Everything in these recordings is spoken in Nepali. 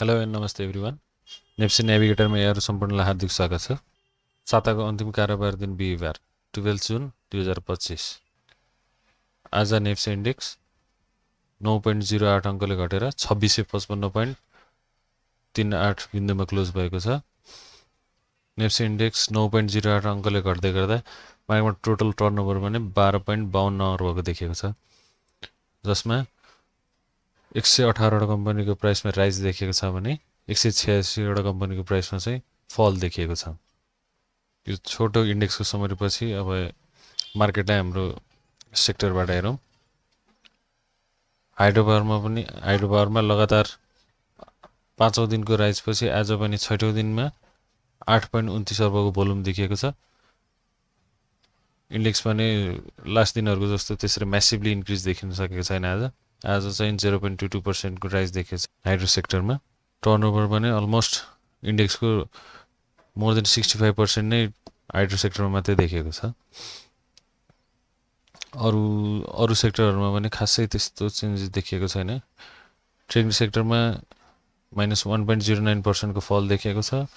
हेलो एन्ड नमस्ते एभ्रिवान। नेप्सी नेभिगेटरमा यहाँहरू सम्पूर्णलाई हार्दिक स्वागत छ। साताको अन्तिम कारोबार दिन बिहिबार 12 जुन 2025। आज नेप्सी इन्डेक्स 9.08 अङ्कले घटेर 2655.38 बिन्दुमा क्लोज भएको छ। नेप्सी इन्डेक्स 9.08 अङ्कले घट्दै गर्दा मार्केटमा टोटल टर्नओभर भने 12.52 अर्बको देखिएको छ, जसमा 118वटा कम्पनीको प्राइसमा राइज देखिएको छ भने 186वटा कम्पनीको प्राइसमा चाहिँ फल देखिएको छ। यो छोटो इन्डेक्सको समरीपछि अब मार्केटलाई हाम्रो सेक्टरबाट हेरौँ। हाइड्रोपावरमा लगातार 5औं दिनको राइजपछि आज पनि 6औं दिनमा 8.29 अर्बको भोल्युम देखिएको छ। इन्डेक्स पनि लास्ट दिनहरूको जस्तो त्यसरी म्यासिभली इन्क्रिज देखिन सकेको छैन। आज चाहिँ 0.22% को राइज देखिएको छ हाइड्रो सेक्टरमा। टर्नओभर पनि अलमोस्ट इन्डेक्सको मोर देन 65% नै हाइड्रो सेक्टरमा मात्रै देखिएको छ। अरू सेक्टरहरूमा पनि खासै त्यस्तो चेन्जेस देखिएको छैन। ट्रेडिङ सेक्टरमा -1.09% को फल देखिएको छ।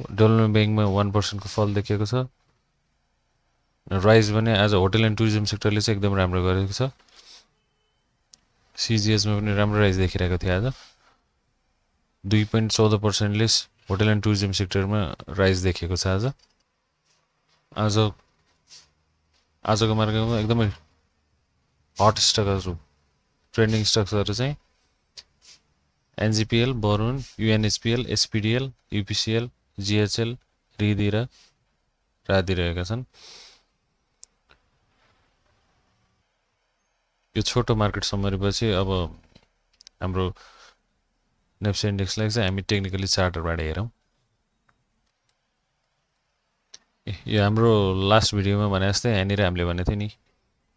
डेभलपमेन्ट ब्याङ्कमा 1% को फल देखिएको छ। राइज भने आज होटल एन्ड टुरिज्म सेक्टरले चाहिँ एकदम राम्रो गरेको छ। सिजिएसमा पनि राम्रो राइज देखिरहेको थियो। आज 2.14% ले होटल एन्ड टुरिज्म सेक्टरमा राइज देखिएको छ। आजको मार्केटमा एकदमै हट स्टकहरू, ट्रेन्डिङ स्टक्सहरू चाहिँ एनजिपिएल, बरुन, युएनएचपिएल, एसपिडिएल, युपिसिएल, जिएचएल, रिदी र रादी रहेका छन्। यो छोटो मार्केट समरीपछि अब हाम्रो नेप्सी इन्डेक्सलाई चाहिँ हामी टेक्निकली चार्टरबाट हेरौँ। यो हाम्रो लास्ट भिडियोमा भने जस्तै यहाँनिर हामीले भनेको थियो नि,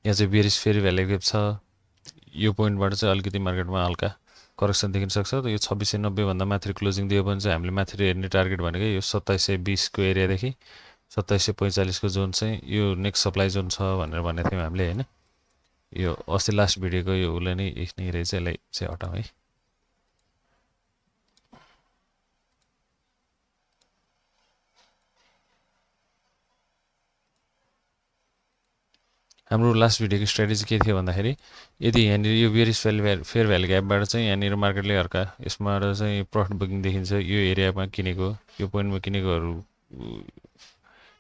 यहाँ चाहिँ बेरिस फेरि भ्याल्यु ग्याप छ। यो पोइन्टबाट चाहिँ अलिकति मार्केटमा हल्का करेक्सन देखिन सक्छ। यो 2690 भन्दा माथि क्लोजिङ दियो भने चाहिँ हामीले माथि हेर्ने टार्गेट भनेको यो 2720 को एरियादेखि 2745 को जोन चाहिँ यो नेक्स्ट सप्लाई जोन छ भनेर भनेको थियौँ हामीले, हैन। यो अस्ति लास्ट भिडियोको यो उसले नै यही रहेछ। यसलाई चाहिँ हटाउँ है। हाम्रो लास्ट भिडियोको स्ट्राटेजी के थियो भन्दाखेरि, यदि यहाँनिर यो बेरिस फेयर भ्याल्यु ग्यापबाट चाहिँ यहाँनिर मार्केटले हल्का यसबाट चाहिँ प्रफिट बुकिङ देखिन्छ। यो एरियामा किनेको, यो पोइन्टमा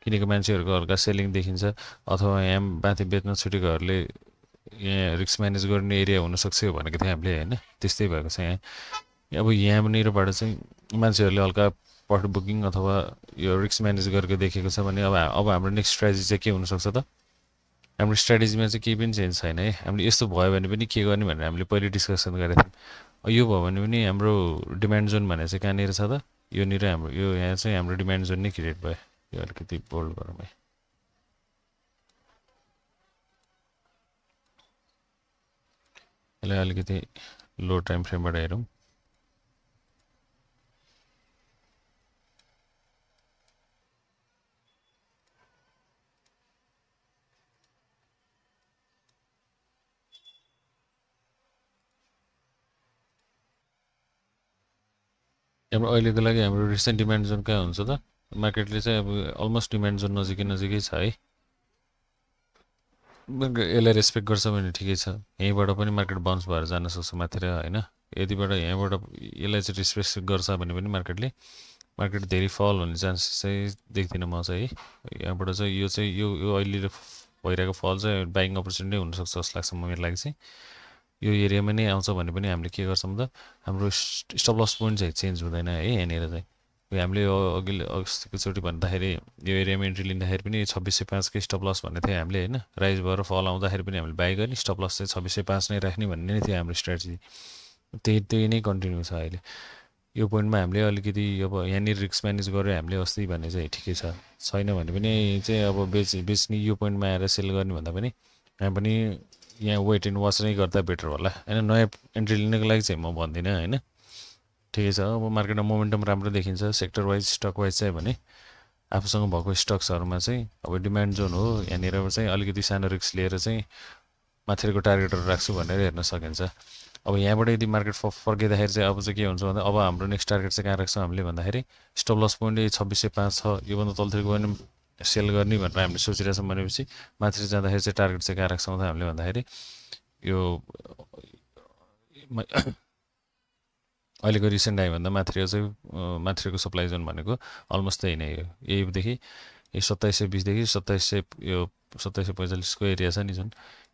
किनेको मान्छेहरूको हल्का सेलिङ देखिन्छ, अथवा यहाँ माथि बेच्न छुटेकोहरूले यहाँ रिस्क म्यानेज गर्ने एरिया हुनसक्छ भनेको थियो हामीले, होइन। त्यस्तै भएको छ यहाँ। अब यहाँनिरबाट चाहिँ मान्छेहरूले हल्का प्रफिट बुकिङ अथवा यो रिस्क म्यानेज गरेको देखेको छ भने अब हाम्रो नेक्स्ट स्ट्राटेजी चाहिँ के हुनसक्छ त? हाम्रो स्ट्राटेजीमा चाहिँ केही पनि चेन्ज छैन है। हामीले यस्तो भयो भने पनि के गर्ने भनेर हामीले पहिले डिस्कसन गरेको थियौँ। यो भयो भने पनि हाम्रो डिमान्ड जोन भने चाहिँ कहाँनिर छ त? योनिर हाम्रो यो यहाँ चाहिँ हाम्रो डिमान्ड जोन नै क्रिएट भयो। यो अलिकति बोल्ड गरौँ है। यसलाई अलिकति लो टाइम फ्रेमबाट हेरौँ। हाम्रो अहिलेको लागि हाम्रो रिसेन्ट डिमान्ड जोन कहाँ हुन्छ त? मार्केटले चाहिँ अब अलमोस्ट डिमान्ड जोन नजिकै छ है। यसलाई रेस्पेक्ट गर्छ भने ठिकै छ। यहीँबाट पनि मार्केट बाउन्स भएर जान सक्छ माथि र, होइन। यदिबाट यहाँबाट यसलाई चाहिँ रेस्पेक्ट गर्छ भने पनि मार्केट धेरै फल हुने चान्सेस चाहिँ देख्दिनँ म चाहिँ है। यहाँबाट चाहिँ यो अहिले भइरहेको फल चाहिँ बाइङ अपर्च्युनिटी हुनसक्छ जस्तो लाग्छ मेरो लागि चाहिँ। यो एरियामा नै आउँछ भने पनि हामीले के गर्छौँ त, हाम्रो स्टप लस पोइन्ट चाहिँ चेन्ज हुँदैन है। यहाँनिर चाहिँ हामीले अघिल्लो अस्तिकोचोटि भन्दाखेरि यो एरियामा इन्ट्री लिँदाखेरि पनि 2605 के स्टप लस भन्ने थियो हामीले, होइन। राइज भएर फल आउँदाखेरि पनि हामीले बाई गर्ने, स्टप लस चाहिँ 2605 नै राख्ने भन्ने नै थियो हाम्रो स्ट्राटेजी। त्यही नै कन्टिन्यू छ अहिले। यो पोइन्टमा हामीले अलिकति अब यहाँनिर रिस्क म्यानेज गरेर हामीले अस्ति भने चाहिँ ठिकै छ। छैन भने पनि चाहिँ अब बेच्ने यो पोइन्टमा आएर सेल गर्ने भन्दा पनि यहाँ पनि यहाँ वेट एन्ड वाच नै गर्दा बेटर होला, होइन। नयाँ एन्ट्री लिनको लागि चाहिँ म भन्दिनँ, होइन। ठिकै छ। अब मार्केटमा मोमेन्टम राम्रो देखिन्छ सेक्टर वाइज, स्टक वाइज चाहिँ भने आफूसँग भएको स्टक्सहरूमा चाहिँ अब डिमान्ड जोन हो। यहाँनिर चाहिँ अलिकति सानो रिस्क लिएर चाहिँ माथिको टार्गेटहरू राख्छु भनेर हेर्न सकिन्छ। अब यहाँबाट यदि मार्केट फर्किँदाखेरि चाहिँ अब चाहिँ के हुन्छ भन्दा अब हाम्रो नेक्स्ट टार्गेट चाहिँ कहाँ राख्छौँ हामीले भन्दाखेरि स्टप लस पोइन्ट 2605 छ, योभन्दा तलतिर गयो भने सेल गर्ने भनेर हामीले सोचिरहेछौँ भनेपछि माथि जाँदाखेरि चाहिँ टार्गेट चाहिँ कहाँ राख्छौँ त हामीले भन्दाखेरि यो अहिलेको रिसेन्ट टाइमभन्दा माथिको चाहिँ माथिको सप्लाई जोन भनेको अलमोस्ट त्यही नै हो। यहीदेखि यो 2720देखि 2700 यो 2745को एरिया छ नि जुन,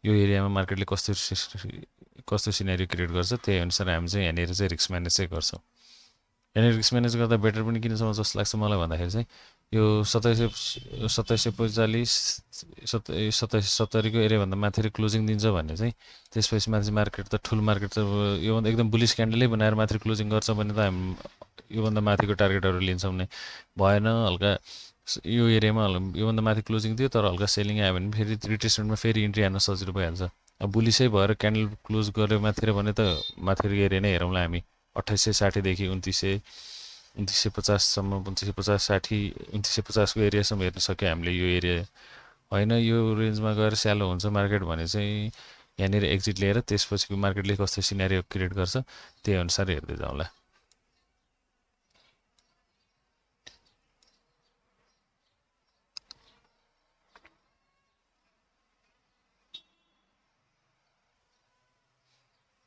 यो एरियामा मार्केटले कस्तो सिनेरियो क्रिएट गर्छ त्यही अनुसार हामी चाहिँ यहाँनिर चाहिँ रिस्क म्यानेज चाहिँ गर्छौँ। यहाँनिर रिस्क म्यानेज गर्दा बेटर पनि किन छ जस्तो लाग्छ मलाई भन्दाखेरि चाहिँ यो 2745 2770को एरियाभन्दा माथि क्लोजिङ दिन्छ भने चाहिँ त्यसपछि माथि मार्केट त ठुलो मार्केट त योभन्दा एकदम बुलिस क्यान्डलै बनाएर माथि क्लोजिङ गर्छ भने त हामी योभन्दा माथिको टार्गेटहरू लिन्छौँ भने भएन। हल्का यो एरियामा योभन्दा माथि क्लोजिङ थियो तर हल्का सेलिङ आयो भने फेरि रिट्रेसमेन्टमा फेरि इन्ट्री हान्न सजिलो भइहाल्छ। अब बुलिसै भएर क्यान्डल क्लोज गऱ्यो माथि भने त माथिको एरिया नै हेरौँला हामी 2860देखि 2950सम्म 2950 60 2950को एरियासम्म हेर्न सक्यो हामीले। यो एरिया होइन यो रेन्जमा गएर स्यालो हुन्छ मार्केट भने चाहिँ यहाँनिर एक्जिट लिएर त्यसपछि मार्केटले कस्तो सिनेरियो क्रिएट गर्छ त्यही अनुसार हेर्दै जाउँला।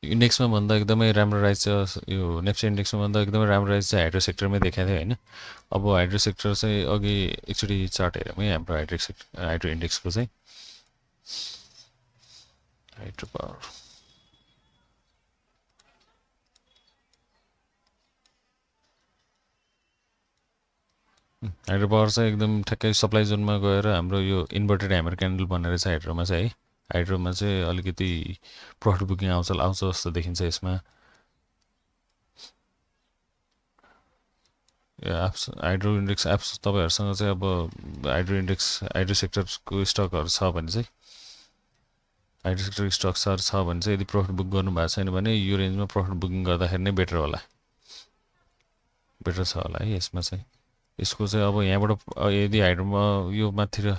इन्डेक्समा भन्दा एकदमै राम्रो राइज छ यो नेप्सी इन्डेक्समा भन्दा एकदमै राम्रो राइज चाहिँ हाइड्रो सेक्टरमै देखाएको थियो होइन। अब हाइड्रो सेक्टर चाहिँ अघि एकचोटि चार्ट हेरौँ है हाम्रो हाइड्रो इन्डेक्सको चाहिँ हाइड्रो पावर चाहिँ एकदम ठ्याक्कै सप्लाई जोनमा गएर हाम्रो यो इन्भर्टेड ह्यामर क्यान्डल बनेर चाहिँ हाइड्रोमा चाहिँ है हाइड्रोमा चाहिँ अलिकति प्रफिट बुकिङ आउँछ जस्तो देखिन्छ यसमा। हाइड्रो इन्डेक्स एप्स तपाईँहरूसँग चाहिँ अब हाइड्रो सेक्टरको स्टकहरू छ भने चाहिँ हाइड्रो सेक्टर स्टक्सहरू छ भने चाहिँ यदि प्रफिट बुक गर्नु भएको छैन भने यो रेन्जमा प्रफिट बुकिङ गर्दाखेरि नै बेटर छ होला है यसमा चाहिँ। यसको चाहिँ अब यहाँबाट यदि हाइड्रोमा यो माथि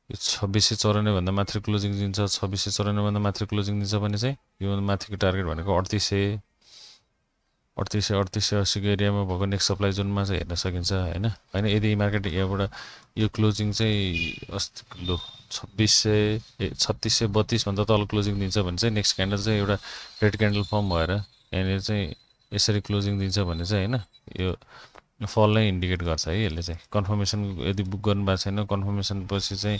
2694भन्दा माथि क्लोजिङ दिन्छ 2694भन्दा माथि क्लोजिङ दिन्छ भने चाहिँ यो माथिको टार्गेट भनेको 3880को एरियामा भएको नेक्स्ट सप्लाई जोनमा चाहिँ हेर्न सकिन्छ होइन। यदि मार्केट यहाँबाट यो क्लोजिङ चाहिँ अस्ति लो 3632भन्दा तल क्लोजिङ दिन्छ भने चाहिँ नेक्स्ट क्यान्डल चाहिँ एउटा रेड क्यान्डल फर्म भएर यहाँनिर चाहिँ यसरी क्लोजिङ दिन्छ भने चाहिँ होइन यो फल नै इन्डिकेट गर्छ है। यसले चाहिँ कन्फर्मेसन यदि बुक गर्नु भएको छैन कन्फर्मेसन पछि चाहिँ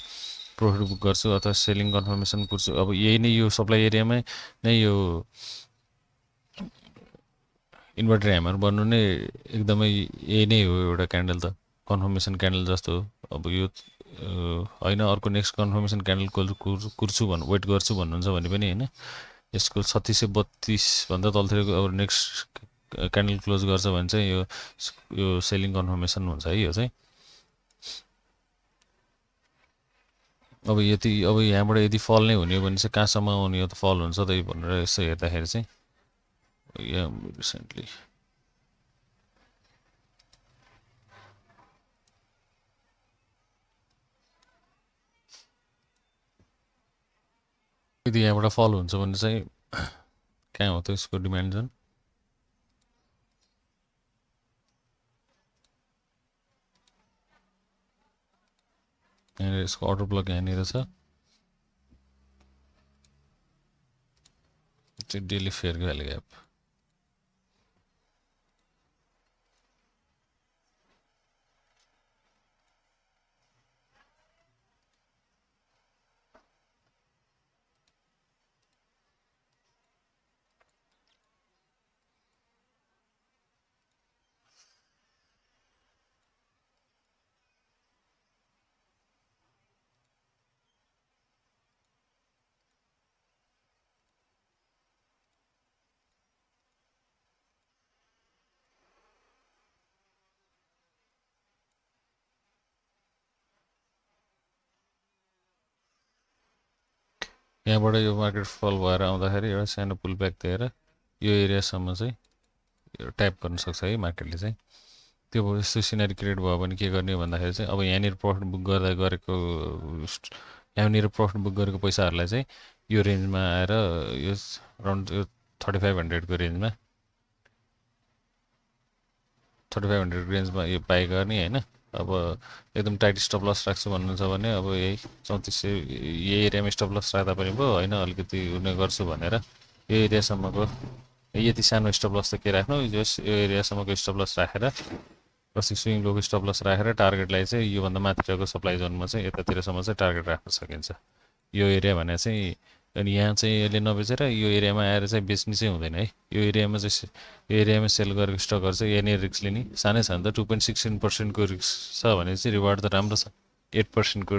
प्रफिट बुक गर्छु अथवा सेलिङ कन्फर्मेसन पुग्छु। अब यही नै यो सप्लाई एरियामै नै यो इन्भर्टर ह्यामर बन्नु नै एकदमै यही नै हो एउटा क्यान्डल त कन्फर्मेसन क्यान्डल जस्तो। अब यो होइन अर्को नेक्स्ट कन्फर्मेसन क्यान्डल कुर्छु वेट गर्छु भन्नुहुन्छ भने पनि होइन यसको 3632भन्दा तलतिर अब नेक्स्ट क्यान्डल क्लोज गर्छ भने चाहिँ यो सेलिङ कन्फर्मेसन हुन्छ है। यो चाहिँ अब यहाँबाट यदि फल नै हुने हो भने चाहिँ कहाँसम्म आउने हो त फल हुन्छ त भनेर यसो हेर्दाखेरि चाहिँ रिसेन्टली यदि यहाँबाट फल हुन्छ भने चाहिँ कहाँ हो त यसको डिमान्ड जोन यहाँनिर यसको अर्डर ब्लक यहाँनिर छ डेली फेयर भ्याली ग्याप यहाँबाट यो मार्केट फल भएर आउँदाखेरि एउटा सानो पुल ब्याक दिएर यो एरियासम्म चाहिँ ट्याप गर्न सक्छ है मार्केटले चाहिँ। त्यो यस्तो सिनेरी क्रिएट भयो भने के गर्ने भन्दाखेरि चाहिँ अब यहाँनिर प्रफिट बुक यहाँनिर प्रफिट बुक गरेको पैसाहरूलाई चाहिँ यो रेन्जमा आएर यो अराउन्ड 3500 को रेन्जमा 3500 रेन्जमा यो बाई गर्ने होइन। अब एकदम टाइट स्टप लस राख्छु भन्नुहुन्छ भने अब यही 3400 यही एरियामा स्टप लस राख्दा पनि भयो होइन, अलिकति उयो गर्छु भनेर यो एरियासम्मको यति सानो स्टप लस त के राख्नु, यो एरियासम्मको स्टप लस राखेर पछि स्विङ लोको स्टप लस राखेर टार्गेटलाई चाहिँ योभन्दा माथिको सप्लाई जोनमा चाहिँ यतातिरसम्म चाहिँ टार्गेट राख्न सकिन्छ। यो एरिया भने चाहिँ अनि यहाँ चाहिँ यसले नबेचेर यो एरियामा आएर चाहिँ बेच्ने चाहिँ हुँदैन है। यो एरियामा चाहिँ यो एरियामा सेल गरेको स्टकहरू चाहिँ यहाँनिर रिस्क लिने सानै छ भने त 2.16%को रिस्क छ भने चाहिँ रिवार्ड त राम्रो छ। 8%को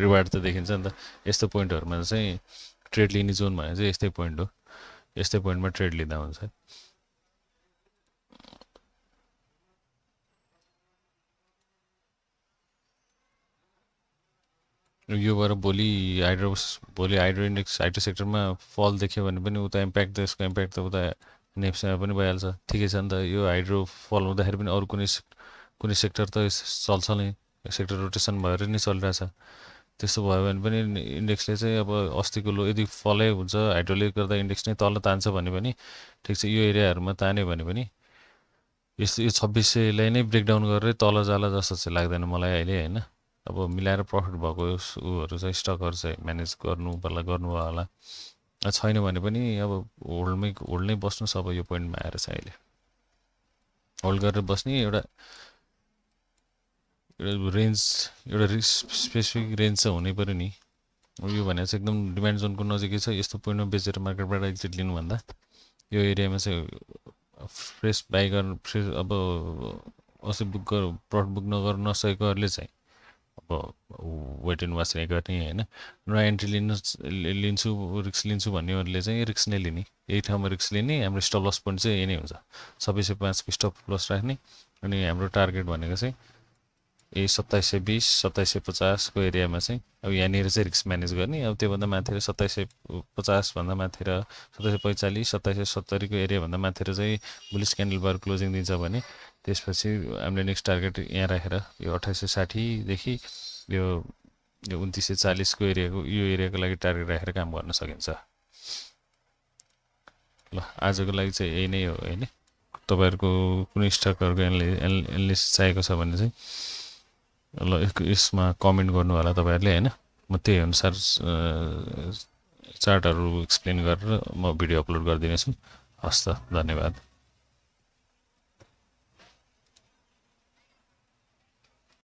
रिवार्ड त देखिन्छ नि त। यस्तो पोइन्टहरूमा चाहिँ ट्रेड लिने जोन भने चाहिँ यस्तै पोइन्ट हो, यस्तै पोइन्टमा ट्रेड लिँदा हुन्छ। यो भएर भोलि हाइड्रो इन्डेक्स हाइड्रो सेक्टरमा फल देख्यो भने पनि उता इम्प्याक्ट त यसको इम्प्याक्ट त उता नेप्सीमा पनि भइहाल्छ। ठिकै छ नि त, यो हाइड्रो फल हुँदाखेरि पनि अरू कुनै सेक्टर त चल्छ नै, सेक्टर रोटेसन भएर नै चलिरहेछ। त्यस्तो भयो भने पनि इन्डेक्सले चाहिँ अब अस्तिको लो यदि फलै हुन्छ हाइड्रोले गर्दा इन्डेक्स नै तल तान्छ भने पनि ठिक छ, यो एरियाहरूमा तान्यो भने पनि यस्तो यो 2600लाई नै ब्रेकडाउन गरेर तल जाला जस्तो चाहिँ लाग्दैन मलाई अहिले होइन। अब मिलाएर प्रफिट भएको उहरू चाहिँ स्टकहरू चाहिँ म्यानेज गर्नु होला, छैन भने पनि अब होल्ड नै बस्नुहोस्। अब यो पोइन्टमा आएर चाहिँ अहिले होल्ड गरेर बस्ने एउटा रेन्ज, एउटा स्पेसिफिक रेन्ज चाहिँ हुनै पऱ्यो नि। यो भने चाहिँ एकदम डिमान्ड जोनको नजिकै छ, यस्तो पोइन्टमा बेचेर मार्केटबाट एक्जिट लिनुभन्दा यो एरियामा चाहिँ फ्रेस बाई गर्नु फ्रेस अब अस्ति प्रफिट बुक नगर्नु नसकेकोहरूले चाहिँ अब वेट एन्ड वाच नै गर्ने होइन। नयाँ एन्ट्री लिन्छु रिक्स लिन्छु भन्नेहरूले चाहिँ रिक्स नै लिने, यही ठाउँमा रिक्स लिने। हाम्रो स्टप लस पोइन्ट चाहिँ यही नै हुन्छ, 2605को स्टप लस राख्ने। अनि हाम्रो टार्गेट भनेको चाहिँ यही 2720 2750को एरियामा चाहिँ अब यहाँनिर चाहिँ रिक्स म्यानेज गर्ने। अब त्योभन्दा माथि 2750 भन्दा माथि 2745 2770को एरियाभन्दा माथि चाहिँ बुलिस क्यान्डल बार क्लोजिङ दिन्छ भने त्यसपछि हामीले नेक्स्ट टार्गेट यहाँ राखेर यो 2860देखि यो 2940को यो एरियाको लागि टार्गेट राखेर काम गर्न सकिन्छ। ल आजको लागि चाहिँ यही नै हो होइन। तपाईँहरूको कुनै स्टकहरूको एनालिसिस चाहिएको छ भने चाहिँ ल यसमा कमेन्ट गर्नु होला तपाईँहरूले होइन। म त्यही अनुसार चार्टहरू एक्सप्लेन गरेर म भिडियो अपलोड गरिदिनेछु। हस् त, धन्यवाद।